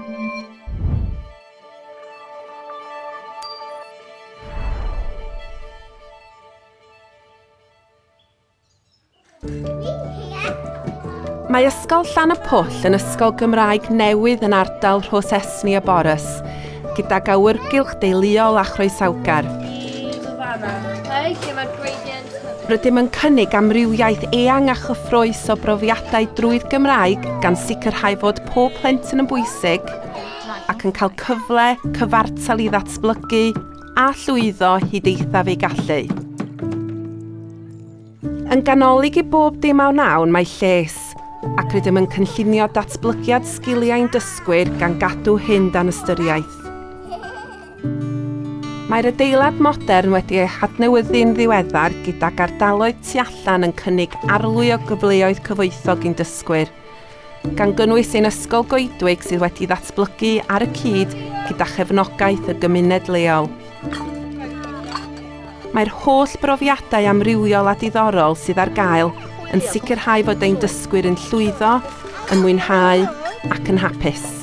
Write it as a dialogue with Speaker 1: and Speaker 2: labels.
Speaker 1: Mae Ysgol Llan y Pwll yn ysgol Gymraeg newydd yn ardal Rhos Esni a Borys, gydag awyrgylch deuluol a chroesawgar. Rydym yn cynnig amrywiaeth eang a chyffrous o brofiadau drwy'r Gymraeg gan sicrhau fod pob plentyn yn bwysig ac yn cael cyfle cyfartal i ddatblygu a llwyddo hyd eithaf eu gallu. Yn ganolig i bob dim a wnawn mae lles, ac rydym yn cynllunio datblygiad sgiliau'n dysgwyr gan gadw hyn dan ystyriaeth. Mae'r adeilad modern wedi ei hadnewyddu'n ddiweddar gydag ardaloedd tu allan yn cynnig arlwy o gyfleoedd cyfoethog i'n dysgwyr, gan gynnwys ein ysgol goedwig sydd wedi ddatblygu ar y cyd gyda chefnogaeth y gymuned leol. Mae'r holl brofiadau amrywiol a diddorol sydd ar gael yn sicrhau fod ein dysgwyr yn llwyddo, yn mwynhau ac yn hapus.